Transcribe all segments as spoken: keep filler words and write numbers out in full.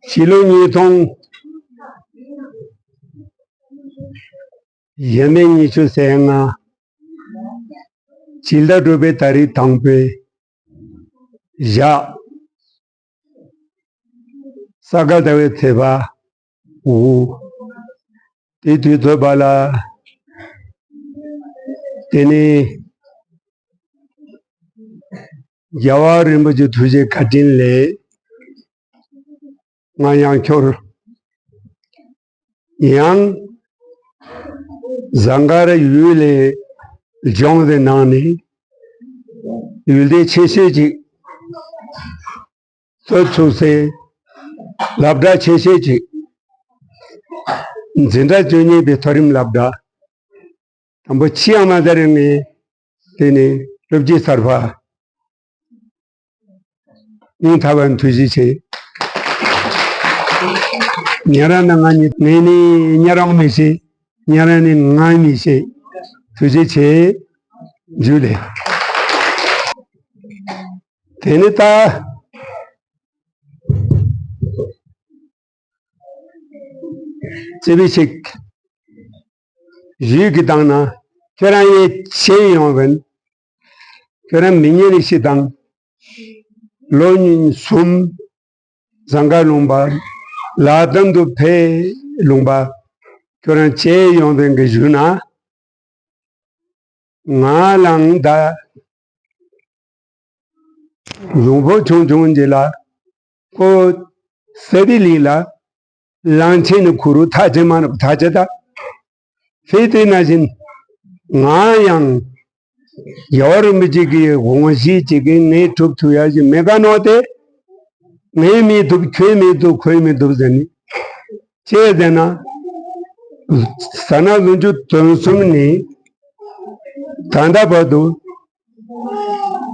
ཕྱི་ལོ་ཉིས་སྟོང་། གཞན་མེད་ཉི་ཤུ་རྩ་ལྔ། སྤྱི་ཟླ་དྲུག་པའི་ཏ་རིག་དང་པོའི་ཞག་ས་ག་ཟླ་བའི་ཚེས་པ་དགུ། དེ་དུས་ཚོད་པ་ལ། དེ་ནི་རྒྱལ་བ་རིན་པོ་ཆེ་ཐུགས་རྗེ་བཀའ་དྲིན་ལས། ང་ཡང་ཁྱོད། ཡང་། ཟངས་དཀར་ཡུལ་ལས་ལྗོངས་དེ་ནང་ནས་ཡུལ་སྡེ་ཆེ་ཤོས་ཅིག་གཙོ་ཚུགས་སའི་སློབ་གྲྭ་ཆེ་ཤོས་ཅིག་འཛིན་གྲྭ་བཅུ་གཉིས་པའི་མཐོ་རིམ་སློབ་གྲྭ་དང་པོ་ཕྱི་ཡང་མ་ཟེར་ངས་དེ་ནས་སློབ་སྤྱི་གསར་པ། སྙིང་ཐག་པ་ནས་ཐུགས་རྗེ་ཆེ། ཉེ་རང་ནི་ང་ཉིད་ངས་ནི་ཉེ་རང་མི་ཤེས། ཉེ་རང་ནི་ང་མི་ཤེས། ཐུགས་རྗེ་ཆེ། འཇུ་ལེ། དེ་ནི་ད། ཙི་བི་ཞིག་ཞུས་ཀྱི་བཏང་ན། ཁྱོད་རང་ཡེ་ཆེ་ཡོང་བན། ཁྱོད་རང་མི་ཉན་ནི་ཞིག་དང་། ལོ་གསུམ་ཟངས་དཀར་ལུང་པ་ལ་དམ་དུ་ཕེབས་ལུང་པ་ཁྱོད་རང་བྱས་ཡོང་བན་གྱི་ཞུ་ན། ང་ལང་ད་ལུང་པོ་ཆུང་ཆུང་འདི་ལ་ཁོ་སེ་བི་ལི་ལ་ལང་ཆེན་ནི་ཁུ་རུ་ཐ་ཆེ་མ་ནུབ་ཐ་ཆེ་ད། ཧྥེ་དེ་ན་བཞིན་ང་ཡང་རྒྱལ་བ་རིན་པོ་ཆེ་གི་དགོངས་གཞི་གཅིག་གི་ངས་གྲུབ་ཐུབ་ཡ་ཞིག་མེད་ག་ནོ་དེ། ངས་མི་ཐུབ་ཁྱོད་མི་ཐུབ་ཁོས་མི་ཐུབ་ཟེར་ནི། ཅེས་ཟེར་ན། ཟ་ན་ལུང་ཆུ་དོན་གསུམ་ནི། ད་ལྟ་བར་དུ་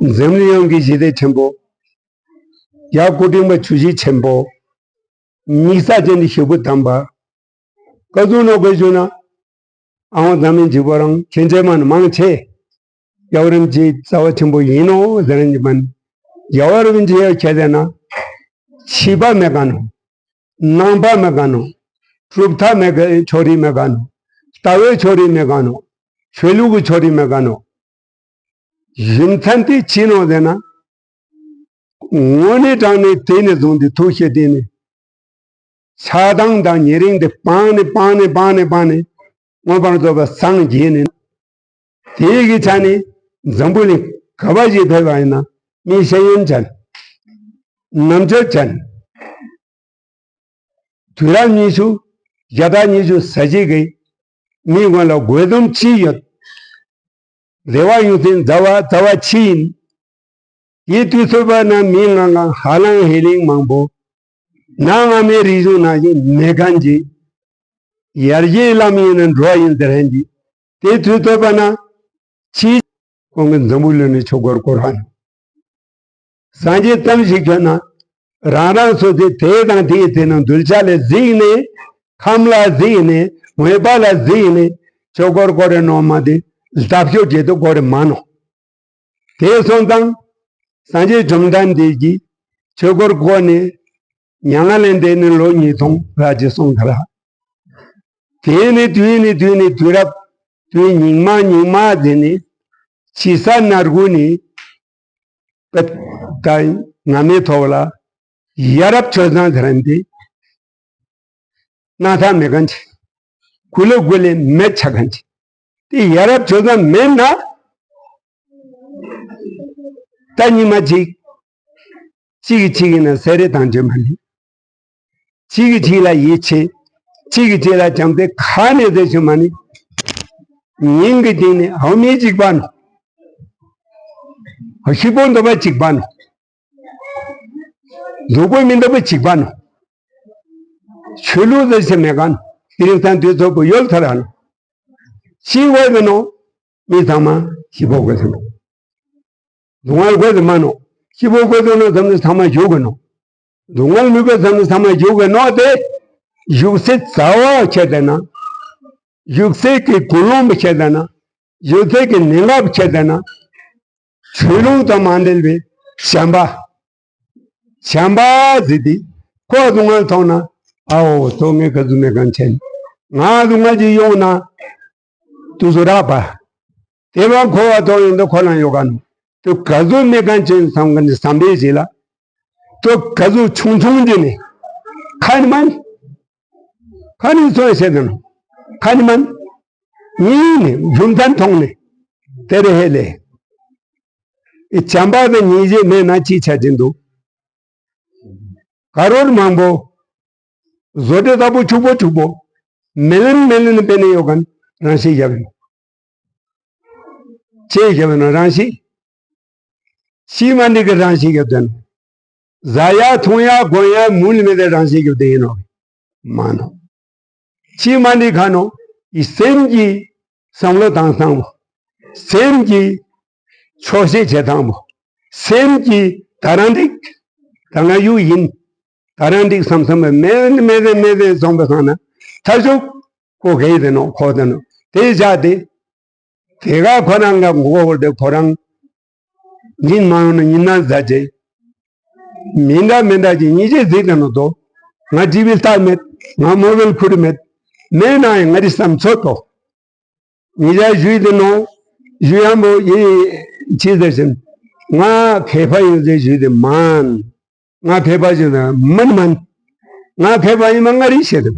འཛམ་གླིང་ཡོངས་ཀྱི་ཞི་བདེ་ཆེན་པོ། ཡ་སྐུ་དྲིན་པ་ཆུ་བཞི་ཆེན་པོ། དམིགས་བསལ་ཅན་གྱི་ཞུ་བུ་དམ་པ། བཀའ་ཟུར་ནོ་དགོས་བྱུང་ན། ཨ་ཝང་ཛམ་མིན་གྱི་བ་རང་ཁྱེད་ཚད་མ་ནི་མང་ཆེ། རྒྱལ་བ་རིན་པོ་ཆེའི་རྩ་བ་ཆེན་པོ་ཡིན་ནོ་ཟེར་རན་གྱི་མ་ནི། རྒྱལ་བ་རིན་པོ་ཆེ་ཡ་ཁྱེད་ཚད་ན། ཕྱི་པ་མེད་ག་ནོ། ནང་པ་མེད་ག་ནོ། གྲུབ་མཐའ་མེད་ག་ཕྱོགས་རིས་མེད་ག་ནོ། ལྟ་བའི་ཕྱོགས་རིས་མེད་ག་ནོ། ཆོས་ལུགས་ཀྱི་ཕྱོགས་རིས་མེད་ག་ནོ། རྒྱུ་མཚན་དེ་ཅི་ནོ་ཟེར་ན། དངོས་གནས་དྲང་གནས་དེ་ནས་བཟུང་སྟེ་ཐུགས་བསྐྱེད་དེ་ནས། ཆགས་སྡང་དང་ཉེ་རིང་དེ་སྤངས་ནས་སྤངས་ནས་སྤངས་ནས་སྤངས་ནས། མངོན་པར་རྫོགས་པར་སངས་རྒྱས་ནས། དེའི་གི་ཆ་ནས་འཛམ་བུ་གླིང་ག་བ་ཞིག་ཕེབས་པ་ཡིན་ན་མི་ཤེས་ཡོན་ཅན། རྣམ་དཔྱོད་ཅན། དུས་རབས་ཉི་ཤུ། བརྒྱ་དང་ཉི་ཤུ་ཟེར་གྱི་གི་མི་ངོ་ལ་དགོས་དོན་ཅི་ཡོད། རེ་བ་ཡོད་ཚད་མཛའ་བ་མཛའ་བ་ཅི་ཡིན། དེ་དུས་ཚོད་པ་ན་མི་ང་ང་ཧ་ལང་ཧེ་ལིང་མང་པོ། ན་ང་མའི་རིག་གཞུང་ནང་བཞིན་མེད་མཁན་གྱི། ཡར་རྒྱས་ལམ་ཡིན་ན་འགྲོ་བ་ཡིན་ཟེར་མཁན་གྱི། དེ་དུས་ཚོད་པ་ན། ཕྱིས། ཁོང་གི་འཛམ་བུ་གླིང་ནས་ཆོས་སྒོར་བསྐོར་བ་ནི། སངས་རྒྱས་ཙམ་ཞིག་ཁྱོད་ན། རང་རང་སོ་སོའི་དེ་དང་དེའི་དེ་ནང་གདུལ་བྱ་ལ་གཟིགས་ནས། ཁམས་ལ་གཟིགས་ནས། མོས་པ་ལ་གཟིགས་ནས། ཆོས་སྒོར་བསྐོར་རེ་ནོ་མ་དེ། ལྟ་ཕྱོགས་བརྗེད་དུ་བསྐོར་རེ་མ་ནོ། དེ་སོང་ཙང་། སངས་རྒྱས་བཅོམ་ལྡན་འདས་ཀྱིས་ཆོས་སྒོར་བསྐོར་ནས་མྱ་ངན་ལས་འདས་ནས་ལོ་ཉིས་སྟོང་ལྷག་ཅིག་སོང་ད་ར། དེ་ནས་དུས་ནས་དུས་ནས་དུས་རབས་དུས་སྙིགས་མ་སྙིགས་མ་དེ་ནས་ཕྱི་ས་ན་རྒུ་ནས་པད་ད་ང་མའི་ཐོག་ལ་ཡ་རབས་ཆོས་བཟང་ཟེར་མཁན་དེ། སྣང་ཐག་མེད་མཁན་ཅིག་གུ་ལེ་གུ་ལེ་མེད་ཆགས་མཁན་ཅིག་དེ་ཡ་རབས་ཆོས་བཟང་མེད་ན། ད་ཉི་མ་གཅིག་གཅིག་གིས་གཅིག་ཡིན་ན་སེ་རེ་དང་འབྲེལ་མ་ནི། གཅིག་གིས་གཅིག་ལ་ཡིད་ཆེས། གཅིག་གིས་གཅིག་ལ་བྱམས་བརྩེ་ཁ་ནས་བཟོས་ཤིག་མ་ནི། ཉིན་གྱི་སྟེང་ནས་ཧ་མི་གཅིག་པ་ནོ། ཧ་ཤི་པོ་འདོད་པ་གཅིག་པ་ནོ། སྡུག་པོ་མི་འདོད་པ་གཅིག་པ་ནོ། ཆོས་ལུགས་ཟེར་ཞིག་མེད་ག་ནོ། དེ་རིང་ཐང་དུས་ཚོད་པོ་ཡོལ་ཐ་ར་ནོ། ཅི་དགོས་ཀྱི་ནོ། མི་ཚང་མ་ཤི་པོ་དགོས་ཀྱི་ནོ། སྡུག་བསྔལ་དགོས་ཀྱི་མ་ནོ། ཤི་པོ་དགོས་ཀྱི་ནོ་ཙམ་ནས་ཚང་མ་བཞུགས་ཀྱི་ནོ། སྡུག་བསྔལ་མི་དགོས་ཙམ་ནས་ཚང་མ་བཞུགས་ཀྱི་ནོ་དེ། བཞུགས་སའི་རྩ་བ་ཁྱེད་དེ་ན། བཞུགས་སའི་གི་ཀུན་སློང་པོ་ཁྱེད་དེ་ན། བཞུགས་སའི་གི་གནས་སྐབས་ཁྱེད་དེ་ན། ཆོས་ལུགས་དང་མ་འབྲེལ་བའི་ བྱམས་པ། བྱམས་པ་ཟེར་དེ་ཁོ་སྡུག་བསྔལ་མཐོང་ན། ཨའོ་ཚོ་ངས་ག་ཚོད་མེད་གང་བྱས་ནས། ང་སྡུག་བསྔལ་ཅིག་ཡོང་ན། དུ་སུ་རག་པ། དེ་བ་འཁོར་བ་ཐོག་ཡོང་དུ་ཁོ་རང་ཡོད་ག་ནོ། དུ་ག་ཚོད་མེད་གང་བྱས་ནས་བསམ་ག་ནས་བསམ་པའི་རྗེས་ལ། དུ་ག་ཚོད་ཆུང་ཆུང་དེ་ནས། ཁ་ནི་མན། ཁ་ནི་ཚོད་བྱས་དུ་ནོ། ཁ་ནི་མན། གཉིས་ནས་རྒྱུ་མཚན་མཐོང་ནས། དེ་རེ་ཧེ་ལས། ཨེ་བྱམས་པ་དང་སྙིང་རྗེ་མེད་ན་ཅི་ཆ་ཅན་འདུག་ག་རོར་མང་པོ། བཟོ་གྲྭ་ལྟ་བུ་ཕྱུག་པོ་ཕྱུག་པོ། མི་ལོན་མི་ལོན་པས་ནི་ཡོད་གན་རང་ཤི་བཞག་ཡོད། ཅེས་བཞག་ན་རང་ཤི། ཤི་མ་འདི་གི་རང་ཤི་བཞག་དོན། ཟ་ཡ་འཐུང་ཡ་གོན་ཡ་མུལ་མེད་དེ་རང་ཤི་བཞག་དེ་ཡིན་ནོ། མ་ནོ། ཕྱི་མ་འདི་ཁ་ནོ། ཡི་སེམས་ཀྱི་བསམ་བློ་བཏང་སྟངས་པོ། སེམས་ཀྱི་ཆོག་ཤེས་བྱེད་སྟངས་པོ། སེམས་ཀྱི་ད་རང་འགྲིག་ད་ང་ཡུ་ཡིན། ད་རང་འགྲིག་བསམ་བསམ་པ་མེད་མེད་མེད་མེད་སོང་པ་སང་ན། ཐ་ཤུག་ཁོ་གེ་དེ་ནོ་ཁོ་དེ་ནོ། དེ་བཞག་སྟེ། དེ་ག་ཁོ་རང་ག་མགོ་བོར་ཏེ་ཁོ་རང་ཉིན་མ་ཡོང་ན་ཉིན་ན་ཟ་བྱེད། མི་འདྲ་མི་འདྲ་གྱི་ཉིན་བྱེད་ཟིག་དང་ནོ་དོ། ང་ཅི་བིལ་ལྟ་མེད། ང་མོ་བིལ་ཁུར་མེད། མེད་ན་ཡང་ང་རི་བསམ་ཚོད་དོ། ཉི་ཤར་ཞུས་དེ་ནོ། ཞུ་ཡང་པོ་ཡིན་ཅི་ཟེར་ཞིན། ང་མཁས་པ་ཡིན་ཟེར་ཞུས་དེ་མན། ང་མཁས་པ་ཞིག་ན་མིན་མིན། ང་མཁས་པ་ཡིན་མ་ང་རིག་ཤེས་དེ།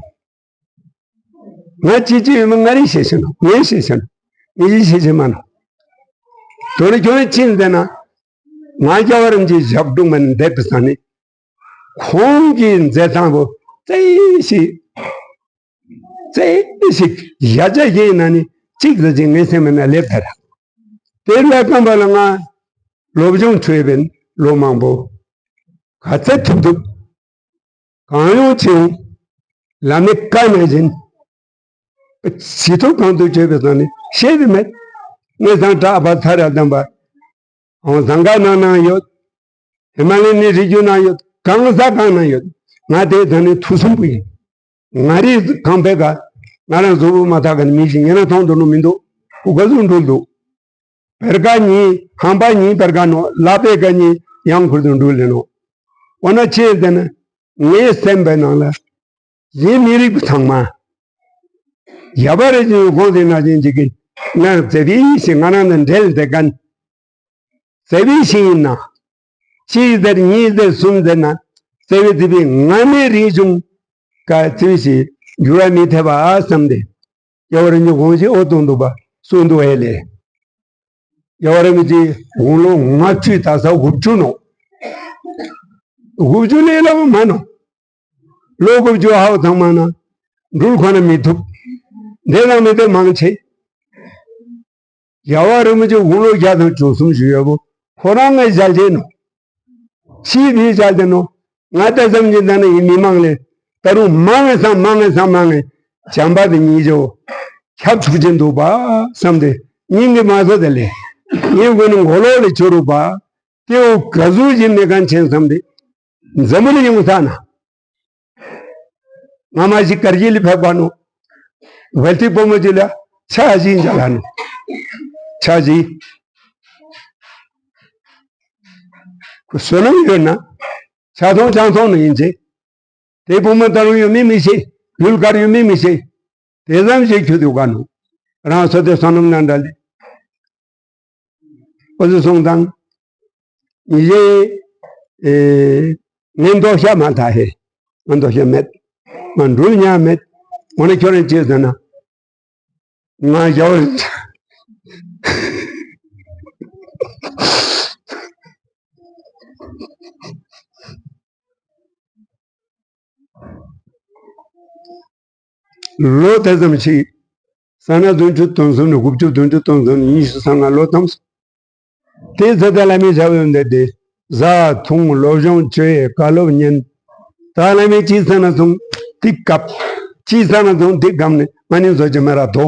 ང་ཅི་ཅི་ཡིན་མ་ང་རིག་ཤེས་ཤེས་ན་ངས་ཤེས་ཤེས་ན་ངས་ཅི་ཤེས་ཤེས་མ་ན། དོ་རི་ཁྱོད་ཅི་ཟེར་ན། ང་རྒྱལ་བ་རིན་ཆེན་ཞབས་དྲུང་མ་ནི་འདེབས་པའི་ས་ནི། ཁོང་གི་མཛད་སྟངས་པོ་རྩེ་ཞིག་རྩེ་ཞིག་བཞག་བྱ་ཞིག་ཡིན་ན་ནི་གཅིག་ཟེར་གྱི་ངའི་སེམས་ན་སླེབས་ཐལ། དེ་ལ་རྐང་པ་ལ་ང་སློབ་སྦྱོང་བྱས་པའི་ལོ་མང་པོ་ག་ཚད་ཐུབ་ཐུབ་གང་ཡོང་ཅི་ཡོང་ལ་མི་དཀའ་ན་བཞིན་ཇི་ཐུབ་གང་ཐུབ་བྱས་པའི་སང་ནི་ཤེས་རི་མེད། ངས་སང་དྲག་པ་ཚ་ར་དམ་པ། ཨོ་ཟང་ག་ནང་ན་ཡོད། ཧི་མ་ལ་ནི་རི་རྒྱུད་ན་ཡོད། གང་ས་གང་ན་ཡོད། ང་དེ་ད་ནི་ཐུགས་སུན་པོ་ཡིན། ང་རིག་གང་པའི་ག་ང་རང་གཟུགས་པོ་མ་ཐག་ག་ནི་མི་ཞིག་ཡིན་ན་མཐོང་འགྲོ་ནོ་མི་འདུག་ཁུ་ག་ཟུང་འགྲོ་འདུག་བེར་ཀ་གཉིས་ཧམ་པ་གཉིས་བེར་ཀ་ནོ་ལ་པའི་ཀ་གཉིས་ཡང་ཁུར་དུ་འགྲོ་ལེ་ནོ། འོ་ན་ཆེས་དེ་ནི་ངའི་སེམས་པའི་ནང་ལ་གཞན་མི་རིགས་པ་ཚང་མ་ཡ་བ་རེ་ཅིག་གོང་དེ་ན་ཅན་ཅིག་གིས་ང་རྩེ་བའི་ཞིག་ང་རང་དང་འབྲེལ་དེ་གན། བརྩེ་བའི་ཞིང་ཡིན་ན། གཅིག་ཟེར་གཉིས་ཟེར་གསུམ་ཟེར་ན། བརྩེ་བའི་བརྩེ་བའི་ང་མའི་རིག་གཞུང་ག་བརྩེ་བའི་ཞིང་འགྱུར་བ་མི་ཐེབས་པ་བསམ་སྟེ། རྒྱལ་བ་རིན་པོ་ཆེ་དགོངས་གཞི་ཨོ་གཏོང་འདུག་པ་གསུངས་འདུག་ཨེ་ལས། རྒྱལ་བ་རིན་པོ་ཆེ་དགུང་ལོ་ལྔ་བཅུ་ད་ས་དགུ་བཅུ་ནོ། དགུ་བཅུ་ལས་སླ་བོ་མ་ནོ། ལོ་དགུ་བཅུ་ཧའོ་ཚང་མ་ན་འགྲུལ་ཁོ་ན་མི་ཐུབ། འདས་དང་མི་འདས་མང་ཆེ། རྒྱལ་བ་རིན་པོ་ཆེ་དགུང་ལོ་བརྒྱ་དང་བཅུ་གསུམ་བཞུགས་ཡོད་པོ་ཁོ་རང་ངའི་ཞལ་ཆེ་ནོ། ཕྱིས་དེའི་ཞལ་ཆེ་ནོ། ང་ལྟ་ཙམ་གྱི་ད་ནི་ཡིན་མི་མང་ལས་ད་རུང་མང་ངེ་སང་མང་ངེ་སང་མང་ངེ་བྱམས་པ་དེ་ཉིད་ཅོ་ཁྱབ་ཚུགས་ཀྱིན་འདུག་པ་བསམ་སྟེ་སྙིང་གི་མ་ཚོ་དེ་ལས་སྙིང་དགོས་ནི་མགོ་ལོག་ལས་བྱོ་རུ་པ་དེ་འོ་ག་ཟུག་ཡིན་མི་གང་ཆེན་བསམ་སྟེ་འཛམ་བུ་གླིང་ཡོང་ས་ན། ང་མ་ཞིག་དཀར་གྱི་ལི་ཕེབས་པ་ནོ། ཝལ་ཏི་བུ་མོ་ཅི་ལ་ཆ་ཞིག་འཇལ་ལ་ནོ། ཆ་ཞིག་ཁོ་བསོད་ནམས་ཡོད་ན། ཆ་ཐོང་ཆང་ཐོང་ནི་ཡིན་ཅེ། དེ་བུ་མོ་ད་རུང་ཡོད་མི་མི་ཤེས། ཡུལ་དཀར་ཡོད་མི་མི་ཤེས། དེ་ཙམ་ཞིག་ཁྱོད་དུ་ག་ནོ། རང་སོ་དེ་བསོད་ནམས་ན་འདྲ་ལེ། འོ་ཟི་སོང་དང་། ཉི་ཤེ། ཨེ། ངས་མདོ་བཤད་མ་ཐག་ཧེ། ང་མདོ་བཤད་མེད། ང་འགྲུལ་ཉག་མེད། འོ་ན་ཁྱོད་རང་ཅི་ཟེར་ན། ང་ཞའོ་རིན་ལོ་དེ་ཙམ་ཞིག་ས་ན་བདུན་ཅུ་དོན་གསུམ་ནས་དགུ་བཅུ་བདུན་ཅུ་དོན་གསུམ་ནས་ཉི་ཤུ་རྩ་ལྔ་ལོ་ཙམ་སོང་། དེ་ཚེ་ད་བླ་མའི་ཞབས་ཡོན་ཏན་དེ་བཟའ་འཐུང་སློབ་སྦྱོང་བྱོས་བཀའ་སློབ་ཉན། ད་བླ་མའི་ཅི་ས་ན་སོང་དེ་སྐབས་ཅི་ས་ན་སོང་དེ་སྐབས་ནས་ང་ནི་བཟོ་ཅི་མེ་ར་དོ།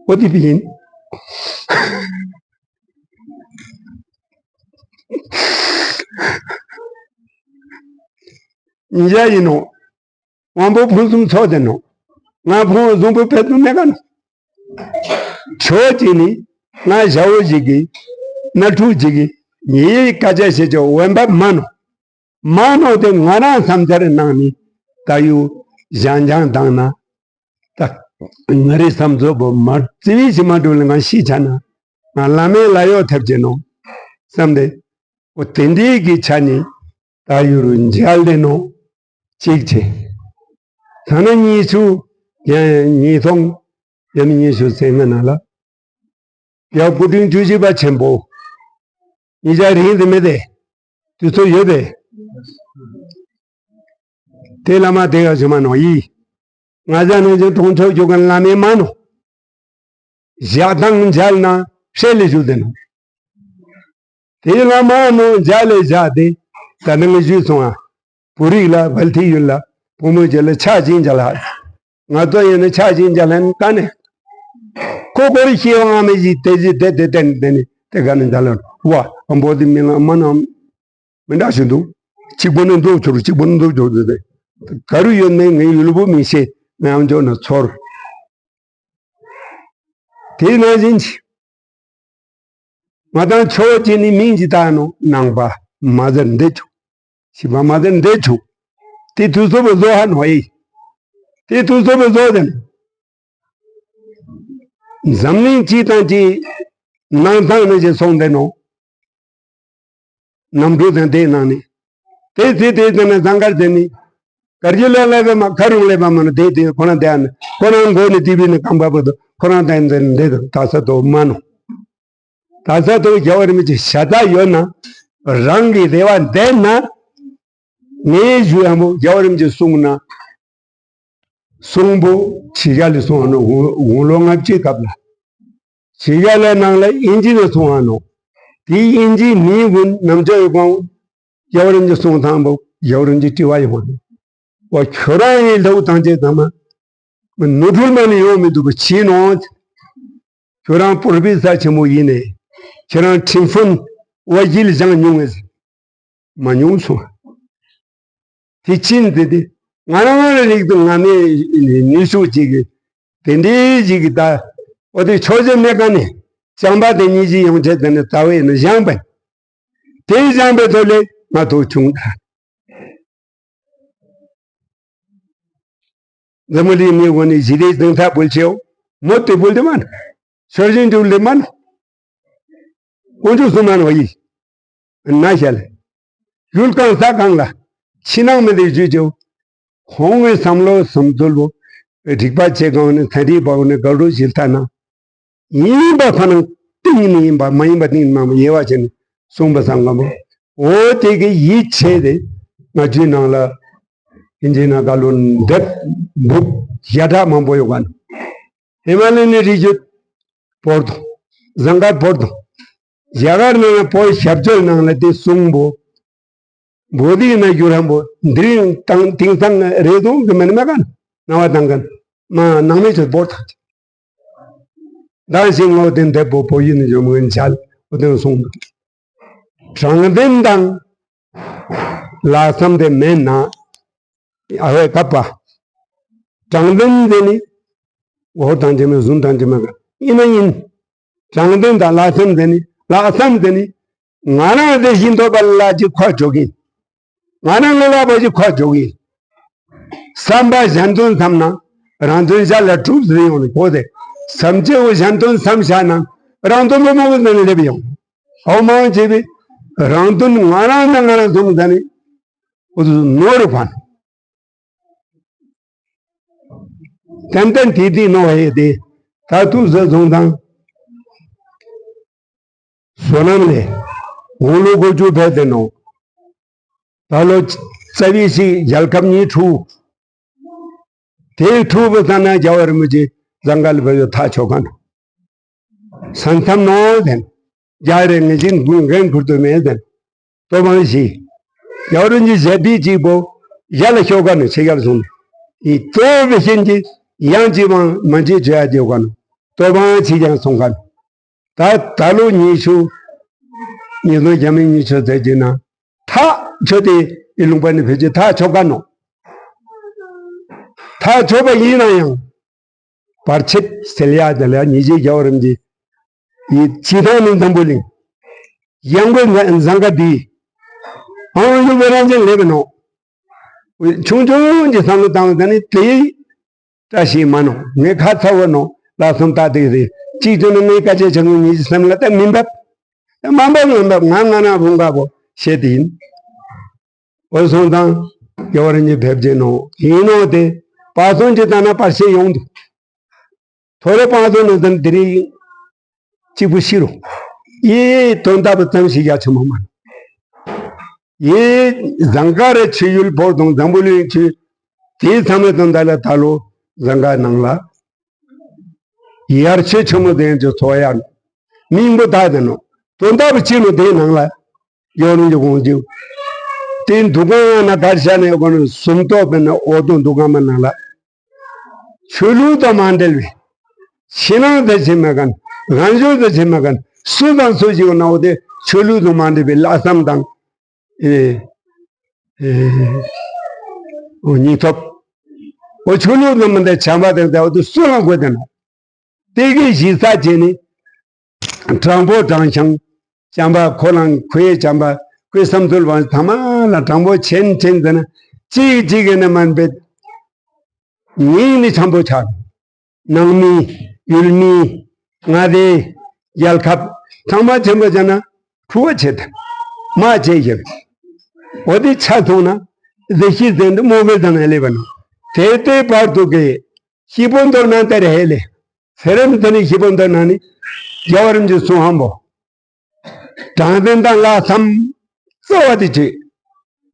ཨོ་དེ་བི་ཡིན། ཉིན་ཞག་ཡིན་ནོ། དབང་པོ་ཕུན་སུམ་ཚོགས་ཏེ་ནོ། ང་ཕུང་བཟང་པོ་ཕེབས་ཏུ་མེད་ག་ནོ། ཆོས་ཀྱི་ནི་ང་ཞའོ་ཞིག་གི་ནལ་ཕྲུག་ཅིག་གི་ ངའི་སྐད་ཆ་བཤད་ཆོག་འོན་པ་མ་ནོ། མ་ནོ་དེ་ང་རང་བསམ་འཆར་ནང་ནས་ད་ཡུ་ཞང་ཆང་བཏང་ན། ད་ང་རའི་བསམ་ཚོད་པོ་མ་བརྩི་བའི་ཞི་མ་འགྲུབ་ལ་ང་ཤི་ཆ་ན་ང་བླ་མའི་ལ་ཡོག་ཐེབས་ཀྱི་ནོ་བསམ་སྟེ། འོ་དེ་འདྲའི་གི་ཆ་ནས་ད་ཡུ་རུ་མཇལ་ལེ་ནོ་གཅིག་བྱས། ཐ་ན་ཉི་ཤུ་ཡང་ཉིས་སྟོང་ཡང་ཉི་ཤུ་ཚེ་ལྔ་ནང་ལ། ཡང་སྐུ་ཕྲེང་བཅུ་བཞི་པ་ཆེན་པོ། ཉིད་ཀྱང་རིང་དུ་མེད་དེ། དུས་ཚོད་ཡོད་པས། དེ་བླ་མ་དེ་ག་བྱུང་མ་ནོ་ཡིས། ང་ཚ་ནང་བཞིན་གྲོང་ཆོག་རྒྱུ་གན་བླ་མའི་མ་ནོ། ཞག་དང་མཇལ་ན་ཧྲེ་ལེ་ཞུ་དེ་ནོ། དེ་བླ་མ་ནོ་མཇལ་ལེ་བཞག་དེ། ད་ནང་ཞུས་སོང་ཨ། བོད་རིགས་ལ་བལ་ཐི་ཡུལ་ལ་བུ་མོ་རྒྱལ་ལ་ཆ་ཅིང་རྒྱལ་ལ། ང་ཚོ་ཡིན་ན་ཆ་ཅིང་རྒྱལ་ལ་ནི་ཀ་ནས། ཁོ་ཁོ་རི་ཤེས་བ་ང་མི་ཞིག་དེ་ཞིག་དེ་དེ་དེ་དེ་ནི་དེ་ག་ནས་རྒྱལ་ལ་བ་ཨམ་པོ་དེ་མི་ལ་མ་ནམ་མི་འདྲ་ཞིག་འདུག་གཅིག་པོ་ནི་མདོག་ཆུར་གཅིག་པོ་ནི་མདོག་ཆུར་དེ་དེ་ག་རུ་ཡོད་ནས་ངའི་ཡུལ་པོ་མི་ཤེས་ནའམ་འཇོག་ན་ཚོར། དེ་ནང་བཞིན་གྱི། ང་དང་ཆོས་ཅན་ནི་མིང་ཅི་ལྟ་ནོ་ནང་པ་མ་ཟེར་འདི་ཆུ། ཞི་བ་མ་ཟེར་འདི་ཆུ། དེ་དུས་ཚོད་པ་བཟོ་ཧ་ནོ་ཡི། དེ་དུས་ཚོད་པ་བཟོ་དེ་ནོ། འཛམ་གླིང་སྤྱི་དང་སྤྱི་ནང་ཐང་ནི་ཅི་སོང་དེ་ནོ། གནམ་གྲུ་དང་དེའི་ནང་ནས། དེ་དེ་དེ་དེ་ནས་ཟངས་དཀར་དེ་ནི། གར་གྱི་ལས་ལས་པ་མ་ཁ་རུང་ལས་པ་མ་ནི་དེ་དེ་ཁོ་རང་དེ་ཨ་ནི་ཁོ་རང་མགོ་ནི་ཏི་བི་ནི་གང་པ་པོ་དུ་ཁོ་རང་དེ་འདི་འདི་དུ་ད་ས་དོ་མ་ནོ། ད་ས་དོ་རྒྱལ་བ་རིན་པོ་ཆེ་ཤ་སྟག་ཡོད་ན། རང་གི་རེ་བ་འདེབས་ན། ངའི་ཞུ་ཡང་པོ་རྒྱལ་བ་རིན་པོ་ཆེ་གསུངས་ན། གསུང་པོ་ཕྱི་རྒྱལ་ལ་སོང་ནོ་དགུང་ལོ་ལྔ་བཅུའི་སྐབས་ལ། ཕྱི་རྒྱལ་ལ་ནང་ལ་དབྱིན་ཇི་ལ་སོང་ནོ། དེ་དབྱིན་ཇིའི་མིའི་ཀུན་ནམ་ཅོ་ཡོད་གོང་རྒྱལ་བ་རིན་པོ་ཆེ་གསུང་ཐང་པོ་རྒྱལ་བ་རིན་པོ་ཆེ་དྲི་བ་ཡོང་བ་རེད། བ་ཁྱོད་རང་ཡི་ལྷའུ་ཐང་ཆེ་ཚང་མ་ནོར་འཁྲུལ་མ་ནི་ཡོང་མི་འདུག་པ་ཕྱིན་ནོ། ཁྱོད་རང་པུར་པའི་ས་ཆེན་མོ་ཡིན་ནས་ཁྱེད་རང་ཁྲིམས་དཔོན་བ་ཡིལ་བཞེངས་མྱོང་ངེས། མ་མྱོང་སོང་། དེ་ཕྱིན་ཏེ་དེ་ང་རང་ང་རང་རིགས་དུ་ང་མའི་ནུས་ཤུགས་ཅིག་གིས་དེ་འདྲའི་ཞིག་གིས་ད་འོ་དེ་ཆོས་བྱེད་མེད་ག་ནས་བྱམས་པ་དེ་ཉིད་ཀྱིས་ཡོང་ཆེད་དེ་ནས་ད་བས་ནི་བཞེངས་པས། དེ་བཞེངས་པའི་ཐོག་ལས་ང་ཐུག་བྱུང་ད། འཛམ་བུ་གླིང་མི་དབང་ནི་ཞི་བདེའི་གདེང་ཐག་བུལ་ཆེའོ། མོ་དེ་བུལ་དེ་མ་ན། ཤོར་བཞིན་འགྲུལ་དེ་མ་ན། དཀོན་མཆོག་གསུམ་མ་ན་བ་ཡིས། ན་ཤལ། ཡུལ་གང་ས་གང་ལ། ཕྱི་ནང་མི་དེ་བརྗོད་ཅེའོ། ཁོང་གི་བསམ་བློ་བསམ་ཚུལ་བོ། རིག་པ་ཆེ་གང་ནི་ཚན་རིག་པ་བོ་ནི་དགའ་རོ་ཞིག་ལྟ་ན། ཡིན་པ་ཁོ་ན་གཏིང་ནས་ཡིན་པ་མ་ཡིན་པ་གཏིང་ནས་མ་ཡིན་པ་དབྱེ་བ་བྱས་ནས་གསུངས་པ་སང་ག་མོ། འོ་དེ་གི་ཡིད་ཆེས་དེ་ང་ཚོའི་ནང་ལ་ཨིན་ཇི་ནང་ག་ལོ་འདེབས་འབུབ་ཞྭ་ཁྲ་མང་པོ་ཡོད་ག་ནོ། ཧི་མ་ལ་ནི་རི་རྒྱུད་བོར་དང་ཟངས་དཀར་བོར་དང་རྒྱ་གར་ནང་ལ་བོད་ཞབས་བཅོལ་ནང་ལ་དེ་གསུང་པོ། བོད་ཡིག་ན་རྒྱུ་རམ་པོ་འདི་རིང་དང་དེང་སང་རེ་དོང་གི་མེད་མ་ག་ན་བ་དང་ག་མ་ནང་མེད་ཆོད་བོར་དང་། ད་ཞིང་ངོ་དེ་འདེབས་པོ་བོད་ཡིན་ནི་ཇོ་མོའི་མཇལ་བོ་དེ་གསུངས་འདུག་དྲང་བདེན་དང་ལྷག་བསམ་དེ་མེད་ན་ཨ་བའི་བཀབ་པ། དྲང་བདེན་དེ་ནི་འོ་དང་ཅི་མེད་བཟུང་དང་ཅི་མེད་ཡིན་ན་ཡིན། དྲང་བདེན་དང་ལྷག་བསམ་དེ་ནི་ལྷག་བསམ་དེ་ནི་ང་རང་དེ་བཞིན་འདོད་པ་ལ་ཅི་ཁ་འཇོག་གིན། ང་རང་ལ་ལ་བ་ཅི་ཁ་འཇོག་གིན། བསམ་པ་གཞན་དོན་བསམ་ན་རང་དོན་གཞན་ལ་གྲུབ་ཟིན་ཡོང་ནས་གོ་དེ་བསམ་བྱེད་འོ་གཞན་དོན་བསམ་བྱ་ན་རང་དོན་མི་མང་པོ་ཟིན་ནས་སླེབས་ཡོང་། ཧོ་མང་བྱས་པའི་རང་དོན་ང་རང་ན་ང་རང་བཟུང་ད་ནི་འོ་དུ་ནོར་བ་ནི། ཏན་ཏན་དེ་དེ་ནོ་ཧེ་དེ་ད་དུ་ཟ་བཟུང་དང་། བསོད་ནམས་ལས་དགུང་ལོ་དགུ་བཅུ་ཕེབས་ཏེ་ནོ། ད་ལོ་རྩ་བའི་ཞིག་རྒྱལ་ཁབ་གཉིས་འཁྲུག་དེའི་འཁྲུག་པའི་ས་ན་རྒྱལ་བ་རིན་པོ་ཆེ་ཟངས་དཀར་ལ་བབས་ཡོད་ཐག་ཆོད་ག་ནོ། ས་མཚམས་ནོ་དེ་རྒྱ་རེ་ངེས་ཅན་འགན་འཁུར་ཐུབ་མེད་དེ། ལྟོ་ཕང་བཞི། ཡའོ་རུ་གྱི་ཞལ་ཏི་གཅིག་པོ་ཡ་ལ་ཤོག་ག་ནི་ཆེ་གར་སོང་། ཡི་གཙོ་བོ་བཤན་གྱི་ཡང་གཅིག་པང་མ་གཅིག་བྱོས་ཡ་རྒྱོ་ག་ནི་ལྟོ་ཕང་ཆེ་ཀྱང་སོང་ག་ནི། ད་ད་ལོ་ཉི་ཤུ། ཉིས་སྟོང་བརྒྱ་མེད་ཉི་ཤུ་ཟེར་གྱི་ན་ཐག་ཆོད་དེ་ཨི་ལུང་པ་ནི་བེད་ཀྱི་ཐག་ཆོད་ག་ནོ། ཐག་ཆོད་པ་ཡིན་ན་ཡང་། བར་ཆད་སེལ་ཡ་དེ་ལ་ཉི་ཤེས་རྒྱལ་བ་རིན་པོ་ཆེ་ཡི་སྤྱི་ཐང་ནི་འཛམ་བུ་གླིང་ ཡང་སྒོས་ཟ་ཟངས་དཀར་འདི། ཨང་ཡུ་བེ་རང་ཅན་ལེབ་ནོ། ཆུང་ཆུང་གི་བསམ་བློ་བཏང་བ་ནི་དེ་བཀྲ་ཤིས་མ་ནོ། ངས་ཁ་ཚ་བོ་ནོ། ལ་སོམ་ལྟ་དེ་རེད། གཅིག་ཏུ་ནི་ངས་སྐད་ཆ་ཆ་ངུ་ཉིད་ཀྱི་སེམས་ལ་ད་མི་འབབ། ད་མ་འབབ་མི་འབབ་ང་ང་ན་བུང་ག་བོ་བཤད་དེ་ཡིན། འོ་སོང་ཙང་རྒྱལ་བ་རིན་ཆེན་ཕེབས་རྗེས་ནོ་ཡིན་ནོ་དེ། བར་སོང་ཅི་ལྟ་ན་བར་ཆད་ཡོང་འདུག་ཐོ་རེ་སྤང་ཚོ་ནང་དུ་དེ་རིང་གཅིག་པུ་ཤི་རུ། ཡེ་དོན་དག་པོ་ཙམ་ཞིག་ཡ་ཆེན་མོ་མ། ཡེ་ཟངས་དཀར་རི་ཆུ་ཡུལ་བོར་དང་འཛམ་བུ་གླིང་ཆུ། དེའི་མཚམས་ལ་དང་ད་ལ་ད་ལོ་ཟངས་དཀར་ནང་ལ་ཡར་ཆེ་ཆེན་མོ་དེ་ཚོ་ཚོ་ཡ་མིང་པོ་དག་དེ་ནོ། དོན་དག་པོ་ཅི་ནོ་དེའི་ནང་ལ་ཡོང་རུང་གི་གོང་རྒྱུ། དེ་འདུ་ཁང་ཡང་ན་གར་ཤ་ནས་གོ་ནོ་སུམ་ཏོག་པའི་ནང་འོ་དོ་འདུ་ཁང་མ་ནང་ལ། ཆོས་ལུགས་དང་མ་འབྲེལ་བའི། ཕྱི་ནང་དུ་བྱེད་མ་གན། རང་བྱུང་དུ་བྱེད་མ་གན། སུ་དང་སུ་ཞིག་ཡོད་ན་འོ་དེ་ཆོས་ལུགས་དང་མ་འབྲེལ་བའི་ལྷག་བསམ་དང་། ཨེ། ཨེ། འོ་སྙིང་སྟོབས། འོ་ཆོས་ལུགས་དང་མ་འབྲེལ་བྱམས་པ་དང་འོ་དེ་སུ་ལ་དགོས་དེ་ན། དེ་གའི་གཞི་རྩ་བྱས་ནས། དྲང་པོ་དྲང་བཞག་བྱམས་པ་ཁོ་རང་ཁོའི་བྱམས་པ་ཁོའི་བསམ་ཚུལ་བང་ཐ་མ་ལ་དྲང་པོ་ཆེན་ཆེན་ཟེར་ན་གཅིག་གཅིག་གི་ནི་མ་འབད། ངེད་ནི་འཆམ་པོ་ཆགས། ནང་མི། ཡུལ་མི། མངའ་སྡེ། རྒྱལ་ཁབ་ཚང་མ་ཆེན་པོ་བྱས་ན་ཁྲུ་བ་བྱེད་དམ། མ་བྱེད་ཞིང་། འོ་དེ་ཆ་མཐོང་ན་རྫི་ཤི་ཟེར་འདི་མོ་གི་ཟང་ཨེ་ལེ་བ་ན། དེ་ལྟའི་བར་དུ་གི་ཤི་པོ་མདོར་ན་དེར་ཧེ་ལེ། ཚེ་རིང་དེ་ནི་ཤི་པོ་མདོར་ན་ནི་རྒྱལ་བ་རིན་ཆེན་གསུང་ཧམ་པོ། དྲང་བདེན་དང་ལྷག་བསམ་གཙོ་བོ་དེ་བྱེད།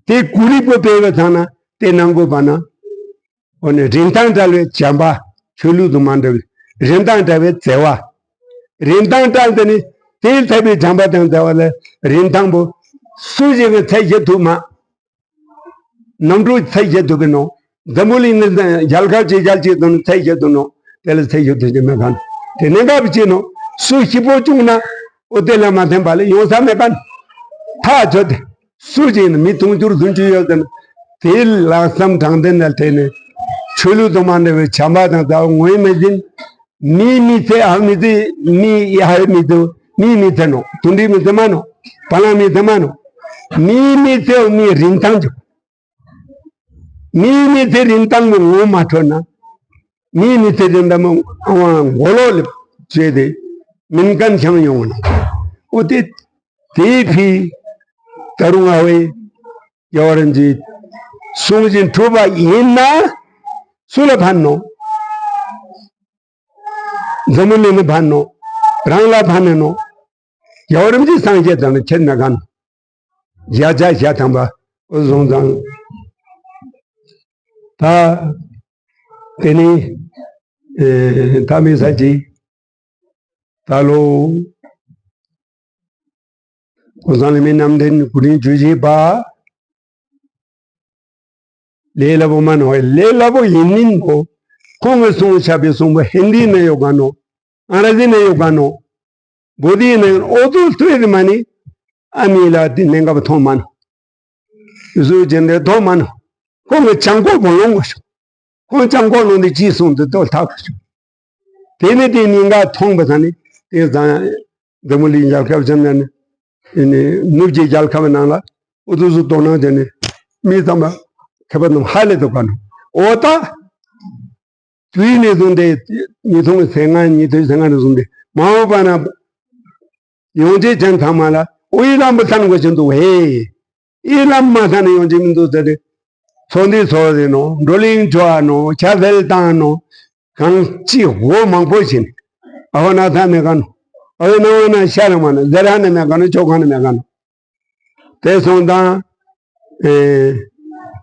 དེ་ཀུ་རི་པོ་སྤེལ་བའི་ཚང་ན་དེ་ནང་དགོས་པ་ན། འོ་ནི་རིན་ཐང་བྲལ་བའི་བྱམས་པ། ཆོས་ལུགས་དང་མ་འདྲ་བའི་རིན་ཐང་བྲལ་བའི་བརྩེ་བ། རིན་ཐང་བྲལ་དེ་ནི་དེའི་ཐེབས་པའི་བྱམས་པ་དང་བརྩེ་བ་ལ་རིན་ཐང་པོ་སུ་ཞིག་གིས་ཚད་བཞག་ཐུབ་མ། གནམ་གྲུ་ཚད་བཞག་ཐུབ་པའི་ནོ། འཛམ་བུ་གླིང་ནི་རྒྱལ་ཁབ་ཅིག་རྒྱལ་ཅིག་དང་ཚད་བཞག་ཐུབ་ནོ། དེ་ལ་ཚད་བཞག་ཐུབ་ཀྱི་མེད་མཁན། དེ་གནད་འགག་པོ་ཅིག་ནོ། སུ་ཤི་པོ་བྱུང་ན་འོ་དེ་ལ་མ་བརྟེན་པ་ལ་ཡོང་ས་མེད་མཁན། ཐག་ཆོད་དེ། སུ་ཅིག་ནི་མི་དུང་ཕྱུར་བདུན་ཅུ་ཡོད་ཟེར་ན། དེའི་ལྷག་བསམ་དྲང་བདེན་ལ་བརྟེན་ནས་ཆོས་ལུགས་དང་མ་འདྲ་བའི་བྱམས་པ་དང་བརྩེ་བ་ངོས་མི་འཛིན། མིའི་མི་ཚེ་ཧ་མི་ཚེ་མིའི་ཧ་མི་ཚེ་མིའི་མི་ཚེ་ནོ། དུད་འགྲོའི་མི་ཚེ་མ་ནོ། བ་ལང་མི་ཚེ་མ་ནོ། མིའི་མི་ཚེ་མིའི་རིན་ཐང་ཆོ། མིའི་མི་ཚེ་རིན་ཐང་མོ་ངོ་མ་འཕྲོད་ན། མིའི་མི་ཚེ་རིན་ཐང་མོ་ཨ་ཝང་མགོ་ལོག་ལ་བྱས་ཏེ་མིན་མཁན་ཤང་ཡོང་ནོ། འོ་དེ་དེའི་ཕི་ད་རུང་ཨ་བའི་རྒྱལ་བ་རིན་ཆེན་གསུང་བཞིན་གྲུབ་པ་ཡིན་ན་སུ་ལ་ཕན་ནོ། འཛམ་བུ་གླིང་ལ་ཕན་ནོ། རང་ལ་ཕན་ནོ། རྒྱལ་བ་རིན་པོ་ཆེ་སངས་རྒྱས་དང་ནི་ཁྱེད་མེད་མཁན། བརྒྱ་ཆ་བརྒྱ་ཐམ་པ་འོ་བཟུང་དང་། ད་དེ་ནི་ཨེ་ད་མི་ས་ཅི་ད་ལོ། ཁོང་ཚང་ལ་མི་རྣམ་འདྲེན་གུ་རིན་ཇུ་ཞེས་པ། ལས་སླ་པོ་མ་ནོ། ལས་སླ་པོ་ཡིན་མིན་པོ། ཁོང་གི་གསུང་བྱ་བའི་གསུང་པོ་ཧིན་དི་ནས་ཡོད་ག་ནོ། ཨང་ར་ཟི་ནས་ཡོད་ག་ནོ། བོ་དི་ནས་ཨོ་ཙོ་ལྟོས་དེ་མ་ནི། ཨ་མི་ལ་དེ་གནད་འགག་མཐོང་མ་ནོ། བཟོ་རྒྱུ་འདི་མཐོང་མ་ནོ། ཁོང་གི་ཅང་གོ་བོ་ལོང་གོ་ཤོག་ཁོང་ཅང་གོ་ལོང་དེ་ཅི་གསུང་དེ་ལྟོས་ཐག་གོ་ཤོག་དེ་ནི་དེ་ཉིན་ག་མཐོང་བ་ས་ནི་དེ་ཙང་འཛམ་བུ་གླིང་རྒྱལ་ཁབ་ཅན་ནི་ནི་ནུབ་ཀྱི་རྒྱལ་ཁབ་ནང་ལ་ཨུ་ཐུ་སུ་དོ་སྣང་བྱས་ནས་མི་ཚང་མ་མཁས་པ་རྣམས་ཧ་ལས་དུ་ག་ནོ། འོ་ད་དུས་ནས་བཟུང་སྟེ་ཉིས་སྟོང་ཚེ་ལྔ་ཉིས་སྟོང་ཚེ་ལྔ་ནས་བཟུང་སྟེ་མ་འོངས་པ་ན་ཡོང་ཆེད་ཅན་ཚང་མ་ལ་ཨུ་ཡི་ལམ་བུ་ཐན་དགོས་ཀྱི་འདུག་ཧེ། ཨི་ལམ་མ་ཐན་ནས་ཡོང་ཆེད་མི་འདུག་ཟེར་ཏེ། ཚོགས་འདུ་ཚོགས་ཟིན་ནོ། བགྲོ་གླེང་བྱོས་ནོ། ཆ་ཚལ་བཏང་ནོ། གང་ཅི་འོ་མང་པོ་ཕྱིན། ཨ་བ་ན་ཐ་མེད་ག་ནོ། ཨ་བ་ན་བ་ན་ཤ་ར་མ་ནོ། ཟེར་ཧ་ནི་མེད་ག་ནོ། ཆོ་ག་ནི་མེད་ག་ནོ། དེ་སོང་དང་། ཨེ།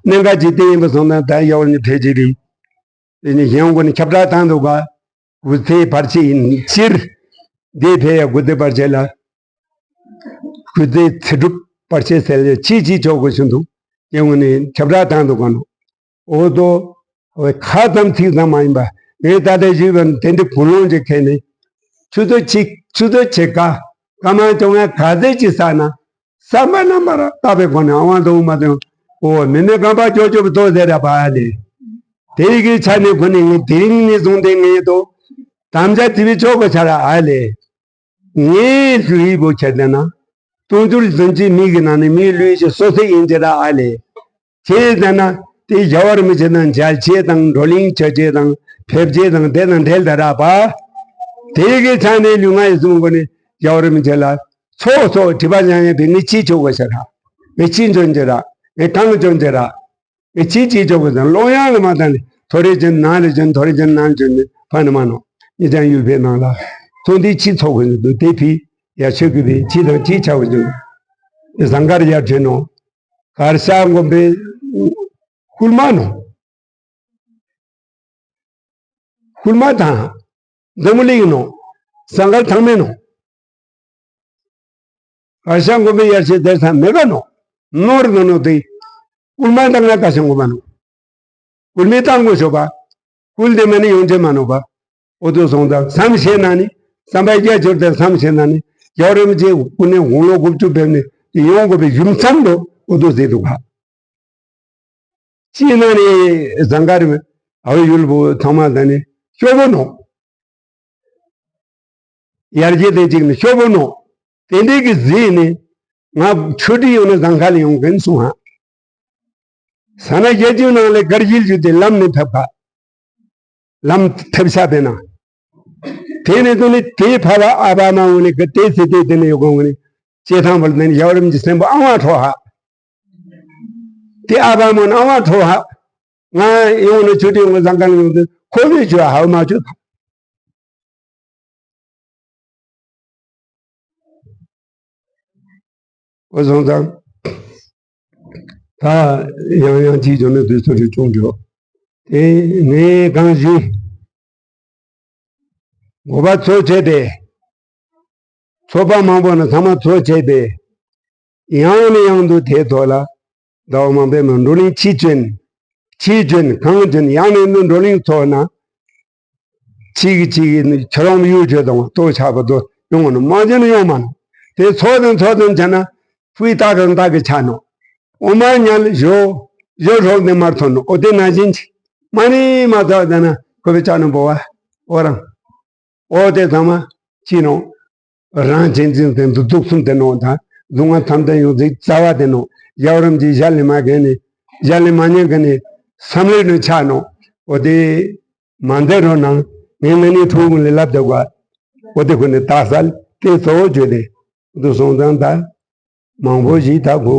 གནད་འགག་ཅིག་དེ་ཡིན་པ་སོང་དང་ད་ཡག་ནི་ཕལ་ཆེར་རེད། དེ་ནི་གཞན་ངོ་ནས་ཁྱབ་བསྒྲགས་བཏང་འདུག་ག་སྐུ་ཚེའི་བར་ཆད་ཡིན་ཕྱིར། འདི་ཕལ་ཡང་སྐུ་ཚེའི་བར་ཆད་ལ། སྐུ་ཚེའི་ཚེ་སྒྲུབ་བར་ཆད་སེལ་ཡ་ཅི་ཅི་ཆོག་གོ་བཞིན་དུ་སྐྱེ་དངོས་ནས་ཁྱབ་བསྒྲགས་བཏང་འདུག་ག་ནོ། འོ་དོ། འོ་ཁ་ཙམ་ཚིག་ཙམ་མ་ཡིན་པ། ངས་ད་ལྟ་ཞུས་པ་དེ་འདྲ་གུ་ལོང་ཅིག་ཁེལ་ནས། ཆུ་ཚོད་གཅིག་ཆུ་ཚོད་ཕྱེད་ཀ་སྐར་མ་བཅོ་ལྔ་ག་ཚད་ཅིག་བསགས་ན། བསམ་པ་རྣམ་པར་དག་པའི་སྒོ་ནས་ཨ་ཝང་དུ་མ་དོན། འོ་མི་ནི་རྐང་པ་ཅོ་ཅོ་བུ་ཏོ་ཟེར་ར་བ་ཨ་ལེ། དེ་ཡི་གི་ཆ་ནས་གོ་ནས་ངས་དེ་རིང་ནས་བཟུང་སྟེ་ངས་དོ། དམ་བཅའ་བརྩི་བའི་ཆོག་གོ་ཆ་ར་ཨ་ལེ། ངའི་ལུས་པོ་ཁྱེར་ཏེ་ན། དུང་ཕྱུར་བདུན་ཅུའི་མི་གི་ནང་ནས་མི་ལུས་ཀྱི་སོ་སོ་ཡིན་གྱི་ར་ཨ་ལས། ཁྱེད་ལྟ་ན་དེ་རྒྱལ་བ་རིན་པོ་ཆེ་དང་མཇལ་ཆེད་དང་བགྲོ་གླེང་བྱ་ཆེད་དང་ཕེབས་ཆེད་དང་དེ་དང་འབྲེལ་ད་ར་པ། དེ་གི་ཆ་ནས་ལུས་ངག་ཡིད་གསུམ་སྒོ་ནས་རྒྱལ་བ་རིན་པོ་ཆེ་ལ་ཚོགས་ཚོགས་དྲི་བ་ཡང་ཡང་དེ་ངས་ཅི་བྱོ་དགོས་ཤ་ར། ངས་ཅི་འཇོན་གྱི་ར། ངས་གང་འཇོན་གྱི་ར། ངས་ཅི་ཅི་བྱོ་དགོས་དང་ལོང་ཡང་ལ་མ་དང་ནི་ཐོ་རེ་ཅན་ནང་རེ་ཅན་ཐོ་རེ་ཅན་ནང་ཅན་ནི་ཕ་ནི་མ་ནོ། ངས་ཀྱང་ཡུལ་ཕའི་ནང་ལ་ཚོགས་འདུ་ཅི་ཚོགས་དགོས་འདུག་དེ་ཕི་ཡ་ཆོས་ཀྱི་བའི་ཅི་དང་ཅི་བྱ་དགོས་འདུག་ཟངས་དཀར་ཡར་བྱོན་ནོ། གར་ཤ་འགོམ་པའི་ཧུར་མ་ནོ། ཧུར་མ་དང་། འཛམ་བུ་གླིང་ནོ། ཟངས་དཀར་ཐང་མེ་ནོ། གར་ཤ་འགོམ་པའི་ཡར་ཆེ་དེར་ཐང་མེ་ག་ནོ། ནོར་ནོ་ནོ་དེ། ཧུར་མ་དང་ང་གར་ཤ་འགོམ་པ་ནོ། ཧུར་མེ་བཏང་དགོས་ཤོག་པ། ཧུལ་དེ་མ་ནི་ཡོང་ཆེ་མ་ནོ་པ། འོ་དུ་སོང་ཙང་བསམ་ཤེས་ན་ནི་བསམ་པའི་རྒྱ་ཆེར་དེ་བསམ་ཤེས་ན་ནི་རྒྱལ་བ་རིན་པོ་ཆེ་སྐུ་ནས་དགུང་ལོ་དགུ་བཅུ་ཕེབས་ནས་ཡོང་དགོས་པའི་རྒྱུ་མཚན་དུ་འོ་དུ་ཟེར་འདུག་ག་ཅི་ན་ནི་ཟངས་དཀར་ཨ་བའི་ཡུལ་བོ་ཚང་མ་ད་ནི་སྐྱོ་བོ་ནོ། ཡར་རྒྱས་དེ་གཅིག་ནི་སྐྱོ་བོ་ནོ། དེ་འདྲའི་གི་གཟིགས་ནི་ང་ཆོས་ཁྲིད་ཡོང་ན་ཟངས་དཀར་ལ་ཡོང་གིན་སོང་ཧ། ས་ན་བརྒྱད་ཅུ་ནང་ལས་གར་ཡིལ་རྒྱུ་དེ་ལམ་ནི་ཐབས་ཁ། ལམ་ཐབས་ཤ་དེ་ན། དེ་ནས་དུ་ནི་དེ་ཕ་བ་ཨ་བ་མ་འོ་ནི་གི་དེ་སི་དེ་དེ་ནི་ཡོ་གོ་ནི་ཅེ་ཐང་བལ་ནི་ཡ་རིམ་གྱི་སེམས་པ་ཨང་བ་ཁྲོ་ཧ། དེ་ཨ་བ་མོ་ནི་ཨང་བ་ཁྲོ་ཧ། ང་ཡོང་ནི་ཆུ་ཏི་ཡོང་གི་ཟང་ག་ནི་ཡོང་དུ་ཁོ་བོས་ཆུ་ཧ་མ་ཆུ་ཐང་། འོ་སོང་ཙང་། ད་ཡང་ཡང་གཅིག་བྱུང་ན་དུས་ཚོད་རེ་ཆུང་འགྲོ། དེ་ངས་གང་ཞུ། འགོ་པ་ཚོ་བྱས་ཏེ། ཚོགས་པ་མང་པོ་ནས་ཚང་མ་ཚོ་བྱས་ཏེ། ཡང་ནས་ཡང་དུ་དེའི་ཐོག་ལ་ཟླ་བ་མང་པོའི་མ་བགྲོ་གླེང་ཕྱིས་བྱོན། ཕྱིས་བྱོན་གང་བྱོན་ཡང་ནས་ཡང་དུ་བགྲོ་གླེང་ཚོགས་ན། གཅིག་གིས་གཅིག་གིས་ནི་ཁྱེད་རང་ཡུལ་བརྗོད་དང་ལྟོ་ཆགས་པ་དོ་ཡོང་ནོ་མ་བྱོན་ཡོང་མ་ནོ། དེ་ཚོགས་དང་ཚོགས་དང་བྱས་ན་ཕུའི་རྟགས་དང་རྟགས་ཀྱི་ཆ་ནོ། འོ་མ་ཉལ་ཞོ་ཞོ་ཧྲོག་ནས་མར་ཐོན་ནོ། འོ་དེ་ན་བཞིན་གྱི་མ་ནི་མ་ཐོག་དེ་ན་ཁོ་པའི་ཆ་ནོ་བོ་བ་འོ་རང་། འོ་དེ་ཚང་མ་ཅི་ནོ། རང་གཅེས་འཛིན་དེ་འདུ་འཛུགས་གསུམ་དེ་ནོ་དང་སྡུག་བསྔལ་ཐམས་ཅད་ཡོངས་རྫོགས་རྩ་བ་དེ་ནོ། ཡབ་རམ་གྱི་ཞལ་ལས་མ་གན་ནི་ཞལ་ལས་མ་ཉན་གན་ནི་བསམ་བློའི་ནི་ཆ་ནོ། འོ་དེ་མ་འདས་རོ་ནང་ངས་ང་ནི་ཕྲུ་གུ་ལས་ལབ་བསྡད་ག་འོ་དེ་ཁོ་ནི་ད་སལ་དེ་གཙོ་བོ་བརྗོད་དེ་འདུ་སོང་ཙང་ད་མང་པོ་ཞིག་ད་གོ།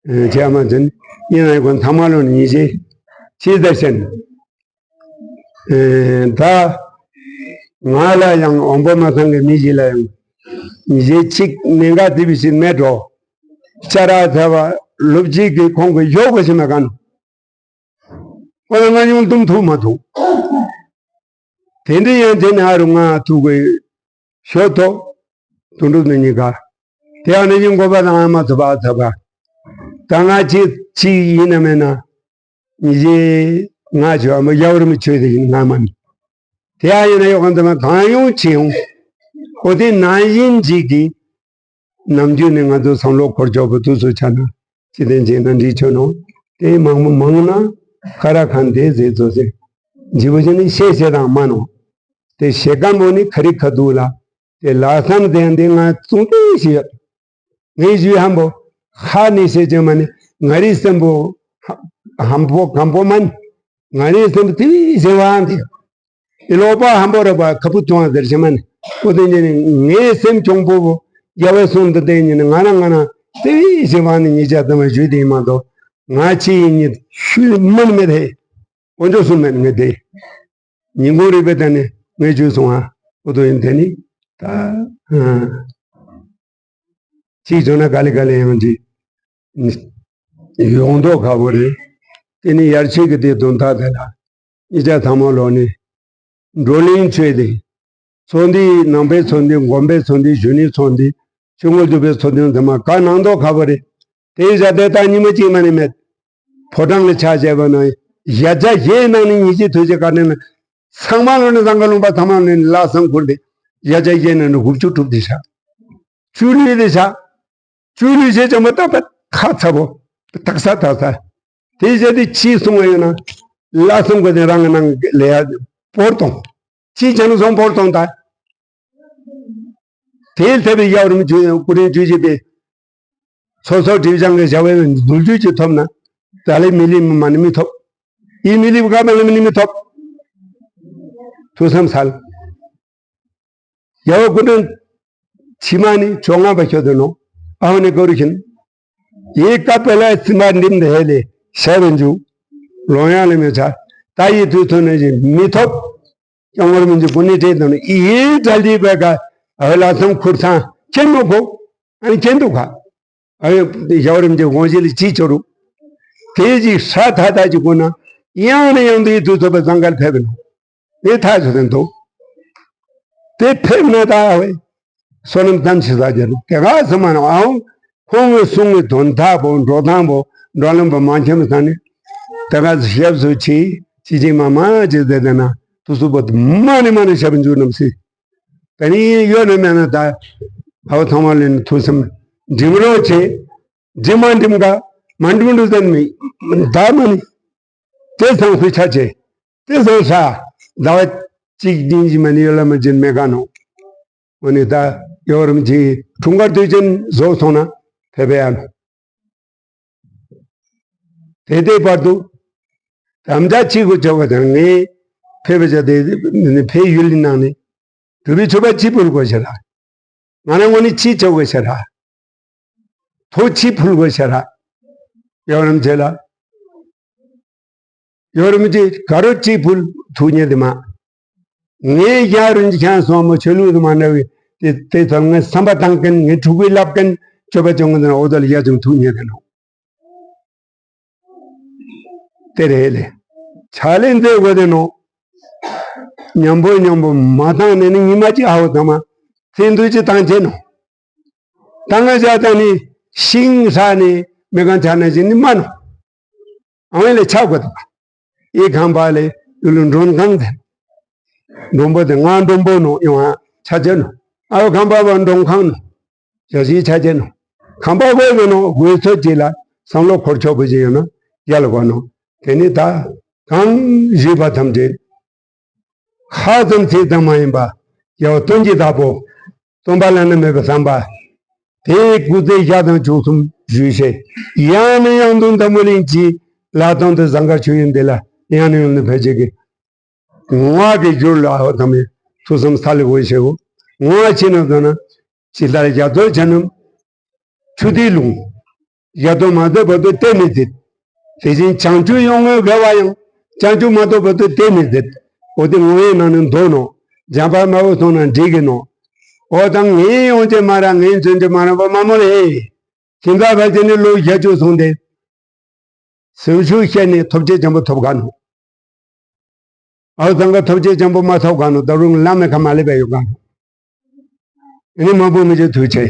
བྱས་མ་ཟིན། ཡིན་ན་ཡང་ཁོ་ཚང་མ་ལོ་ནི་ཉིས་བརྒྱ་ཕྱིས་ཟེར་ཞེན། ད་ང་ལ་ཡང་འོང་པོ་མ་ཚང་གི་མི་ཞིག་ལ་ཡང་ཉིས་བརྒྱ་གཅིག་གནད་འགག་དེ་བཞིན་མེད་འགྲོ། ཅ་ར་ཚ་བ་ལོ་གཅིག་གི་ཁོང་གི་ཡོག་གི་ཞིག་མ་ག་ནོ། ཁོ་ལ་ང་ཡོང་དུམ་ཐུག་མ་ཐུག་དེ་འདྲ་ཡང་དེ་ནས་ཨ་རུ་ང་ཐུག་གི་ཤོ་ཐོ། དུ་འགྲོ་ནི་གཉིས་ཀ་དེ་ཨ་ནི་ཡིན་དགོས་པ་དང་ཨ་མ་ཐུབ་པ་ཐུབ་པ། ད་ང་ཅི་ཅི་ཡིན་ན་མེད་ན། ཉི་ཞེ་ང་ཆོས་ཨ་མ་ཡའོ་རི་མི་ཆོས་དེ་ཡིན་ང་མ་ནི། དེ་ཨ་ཡིན་ན་ཡོ་གང་དུ་མ་གང་ཡོང་ཅི་ཡོང་། ཨོ་དེ་ནང་བཞིན་ཅིག་གི་ནམ་རྒྱུན་ནས་ང་ཚོ་བསམ་བློ་འཁོར་ཆོག་པ་དུས་སུ་ཆ་ན་ཅི་དེ་བྱས་ན་འགྲིག་ཆོག་ནོ། དེ་མང་པོ་མང་ན་ཁ་ར་ཁ་འདེད་ཟེར་ཚོ་ཟེར། འཇི་བོ་ཅན་ནི་ཤེས་ཤེས་དང་མ་ནོ། དེ་ཤེས་ཀམ་པོ་ནི་ཁ་རི་ཁ་དུ་ལ། དེ་ལ་བསམ་དེ་འདི་ང་ཙུང་ཏེ་ཞིག་ཡོད། ངའི་ཞུས་ཧམ་པོ་ཧ་ནི་ཤེས་ཅན་མ་ནི་ང་རི་སེམས་པོ་ཧམ་པོ་གམ་པོ་མ་ནི་ང་རི་སེམས་པོ་དེ་བཞིན་བ་འདི་ཡོད། ལོག་པ་ཧམ་པོ་རེ་བ་ཁ་བུ་ཐུང་བ་ཟེར་ཞིག་མ་ནི་ཨོ་དེ་ཉིད་ནི་ངའི་སེམས་གྱོང་པོ་བོ་རྒྱལ་བའི་གསུང་འདི་དེ་ཉིད་ནི་ང་རང་ང་རང་དེ་བཞིན་བ་ནི་ཉིད་ཅག་ཙམ་ཞུས་དེ་མ་གཏོགས་ང་ཆི་ཡིན་ཉིད་ཤུལ་མ་ནི་མེད་དེ། དཀོན་མཆོག་གསུམ་མེད་ངེས་ཏེ། ཉིན་གུང་རིག་པའི་སྟེང་ནས་ངས་བརྗོད་སོང་ང་། ཨོ་དོ་ཡིན་དེ་ནི་ད། གཅིག་བྱུང་ན་ག་ལེ་ག་ལེ་ཡང་གཅིག་ཡོང་མདོག་ཁ་པོ་རེད། དེ་ནི་ཡར་ཆོས་ཀྱི་དེ་དོན་དག་དེ་ལ་ཉིད་ཅག་ཚང་མ་ལོག་ནས་བགྲོ་གླེང་བྱས་ཏེ། ཚོགས་འདུའི་ནང་པའི་ཚོགས་འདུ་དགོན་པའི་ཚོགས་འདུ་གཞོན་ནུའི་ཚོགས་འདུ་ཆོས་མགོན་གྲུབ་པའི་ཚོགས་འདུ་ཚང་མ་ག་ནང་མདོག་ཁ་པོ་རེད། དེ་བཞག་དེ་ལྟ་ཉི་མ་གཅིག་མ་ནི་མེད། ཕོ་བྲང་ལ་ཕྱག་བྱས་པ་ན་བརྒྱ་ཆ་བརྒྱའི་ནང་ནས་ཉི་ཤུ་དུས་ཆེན་བཀའ་དྲིན་ལ་ཚང་མ་ལོ་ནི་ཟང་ག་ལུང་པ་ཚང་མ་ལོ་ནི་ལ་སང་ཁུར་ཏེ་བརྒྱ་ཆ་བརྒྱའི་ནང་ནས་དགུ་བཅུ་དྲུག་དེ་བཞག་ཆུ་ལུད་དེ་བཞག་ཆུ་ལུད་བྱས་ཀྱང་མ་ཏག་ཏག་ཁ་ཚ་པོ་དག་ས་དག་ས་དེ་བཞག་དེ་ཕྱིས་སོང་བ་ཡོད་ན་ལ་སང་ཁུར་ཏེ་རང་གི་ནང་ལས་ཡ་སྤོར་གཏོང་ཕྱིས་བྱས་ན་སོང་སྤོར་གཏོང་ད། དེའི་ཐད་པའི་ཡབ་རིམ་བྱོན་སྐུ་ཕྲེང་བཅུ་བཞི་པའི་ཚོགས་གཙོ་སྒྲིབ་སྦྱང་གི་བྱ་བའི་མདུན་སྐྱོད་ཅིག་ཐོབ་ན། ད་ལས་མི་ལི་མ་ནི་མི་ཐོབ། ཡིད་མི་ལི་བ་ག་མ་ལ་མི་ནི་མི་ཐོབ། ཐུགས་བསམ་སལ། ཡ་བ་སྐུ་ཕྲེང་ཕྱི་མ་ནི་བཅོ་ལྔ་པ་ཁྱོད་དོ་ནོ། ཨ་བ་ནི་གོ་རུ་ཁྱིན། ཡེ་ཀ་པེ་ལ་ཙི་མ་འདིམ་དེ་ཧེ་ལེ་ཤ་བན་ཇུ། ལོང་ཡ་ལེ་མི་ཆ། ད་ཡི་དུས་ཐོན་ནས་ཅི་མི་ཐོབ། ཀྱང་བར་མི་འཇུ་གོ་ནི་བྲེད་དང་ཡེ་དྲ་ལི་བེ་ཀ་ཨ་བ་ལ་སམ་ཁུར་ཚང་ཁྱེད་ནོ་གོ། ཨ་ནི་ཁྱེད་འདུག་ག་ཨ་ཡོ། ཡ་བ་རིམ་གྱི་དགོངས་གཞི་ལ་ཅི་ཆོ་རུ། དེ་ཅི་ཧྲ་ཐ་ཐ་ཅི་གོ་ན། ཡང་ནས་ཡང་དུ་ཡི་དུས་ཐོབ་པའི་བཟང་གལ་ཕེབས་ནོ། དེ་ཐག་ཆོད་དེ་འདུག་དེ་ཕེབས་ན་ད་ཨ་བས་བསོད་ནམས་ཙམ་ཞིག་བསགས་རྒྱུ་རེད། དེ་ག་ཚང་མ་ནང་ཨའོ། ཁོང་གི་གསུང་གི་དོན་དག་པོ་འགྲོ་སྟངས་པོ་འགྲོ་ལམ་པོ་མ་འཁྱམས་ས་ནས། དེ་ག་ཞབས་སུ་ཆེ་ཅི་ཅི་མ་མ་ཅི་ཟེར་དེ་ན་དུ་སུ་པོ་མ་ནི་མ་ནི་ཞབས་འཇུག་རྣམས་སི། དེ་ནི་ཡོད་ན་མེད་ན་ད་ཨའོ་ཚང་མ་ལས་ནི་ཐུགས་སེམས་འགྲིམ་རོགས་བྱེད། འགྲིམ་མ་འགྲིམ་ག་མ་འགྲིམ་འགྲོ་ཟེར་མི་ད་མ་ནི། དེ་ཚང་ཧུ་ཆ་ཆེ། དེ་ཚང་ཧྲ། ཟླ་བ་གཅིག་ཉིན་གྱི་མ་ནི་ཡོད་ལ་མ་བྱིན་མེད་ག་ནོ། འོ་ནི་ད་ཡོ་རམ་གྱི་འཁྲུངས་སྐར་དུས་ཆེན་བཟོ་སོང་ན་ཕེབས་ཡ་ནོ། དེ་དེ་བར་དུ་དམ་བཅའ་གཅིག་གོ་ཆོག་ག་དང་ངས་ཕེབས་པ་བྱ་དེ་ནི་ཕེ་ཡུལ་ནང་ནས་གྲུབ་པའི་མཆོད་པ་གཅིག་ཕུལ་དགོས་ཤེ་ར། ང་རང་ངོ་ནི་གཅིག་ཆོག་གོ་ཤེ་ར། ཐོ་གཅིག་ཕུལ་དགོས་ཤེ་ར། ཡོ་རམ་ཆེ་ལ། ཡོ་རམ་ཆེ་ག་རོ་གཅིག་ཕུལ་ཐུག་ཉེ་དེ་མ། ངས་ཡ་རུན་ཅི་ཁྱང་སོང་མོ་ཆོས་ལུགས་དུ་མ་འདྲ་བའི་དེ་དེ་ཚོ་ངས་བསམ་པ་བཏང་མཁན་ངས་ཕྲུ་གུའི་ལབ་མཁན་སྤྱོད་པ་སྤྱོད་ངན་དེ་ན་འོ་དོ་ལ་ཡ་ཅུང་ཐུག་ཉེ་དེ་ནོ། དེ་རེད་ལེ། ཕྱག་ལེན་མཛད་དགོས་དེ་ནོ། མཉམ་པོ་མཉམ་པོ་མ་བཏང་ནས་ནི་ཉི་མ་གཅིག་ཧ་བོ་ཚང་མ་ཚེ་འདུས་ཀྱི་བཏང་བྱེད་ནོ། ད་ང་བཞག་ད་ནི་ཤིང་ཧྲ་ནི་མི་གང་ཆ་ན་ཞིག་ནི་མ་ནོ། ཨང་ལས་ཆགས་དགོས་དང་། ཨི་ཁང་པ་ལས་ཡུལ་ལུ་མགྲོན་ཁང་ཟེར། མགྲོན་པོ་དེ་ང་མགྲོན་པོ་ནོ་ཡོང་ཨ་ཆ་ཆེ་ནོ། ཨ་བ་ཁང་པ་བ་མགྲོན་ཁང་ནོ། ཞག་ཞིག་ཆ་ཆེ་ནོ། ཁང་པ་དགོས་ཟེར་ནོ་དགོས་ཚོད་ཅིག་ལ་བསམ་བློ་འཁོར་ཆོག་པོ་ཅིག་ཡོད་ན་ཡ་ལ་གོ་ནོ། དེ་ནི་ད་གང་བཞུད་པ་ཐམས་ཅད། ཁ་ཙམ་ཚིག་ཙམ་མ་ཡིན་པ། ཡ་བ་སྟོན་གྱི་བདག་པོ། སྟོན་པ་བླ་ན་མེད་པའི་བསམ་པ། དེའི་སྐུ་ཚེ་ཞག་དང་བཅུ་གསུམ་བཞུགས་ཤེས། ཡང་ནས་ཡང་དུ་འདམ་བུ་གླིང་གི་ལ་དོན་དུ་ཟངས་དཀར་ཆོས་ཡོན་འདི་ལ་ཡང་ནས་ཡང་དུ་ཕེབས་བྱེད་ཀྱི། ངག་གི་རྒྱུར་ལ་ཨོ་དམ་ཐུགས་བསམ་ས་ལེ་གོ་ཤེ་གོ། ངག་ཆེ་ན་ཟ་ན། ཇི་ལྟར་རྒྱ་མཚོ་ཆེ་རྣམས་ཆུ་དེའི་ལུང་། རྒྱ་མཚོ་མ་ཐོབ་བར་དུ་གཏན་མི་སྲིད། དེ་བཞིན་བྱང་ཆུབ་ཡོང་བའི་དགེ་བ་ཡང་བྱང་ཆུབ་མ་ཐོབ་བར་དུ་གཏན་མི་སྲིད། འོ་དེ་ངོ་བོའི་ནང་ནས་འདོད་ནོ། འཇམ་དཔལ་མ་བུ་སོང་ན་འགྲིག་གི་ནོ། འོ་དང་ངའི་ཡོང་ཆེ་མ་ར་ངའི་མཚོན་ཆེ་མ་ར་བ་མ་མོ་ལེ། ཁྱིམ་བདག་ཕལ་ཆེར་ནི་ལོ་བརྒྱད་ཅུ་སོང་སྟེ། ཟིལ་ཤུགས་བཤད་ནས་ཐོབ་ཆེ་འཇམ་པོ་ཐོབ་ག་ནོ། ཨའུ་ཚང་ག་ཐོབ་ཆེ་འཇམ་པོ་མ་ཐོབ་ག་ནོ། ད་རུང་བླ་མའི་ཁ་མ་ལེབ་པ་ཡོད་ག་ནོ། ཨ་ནི་མ་བུ་མི་ཆེ་ཐུག་ཆེ།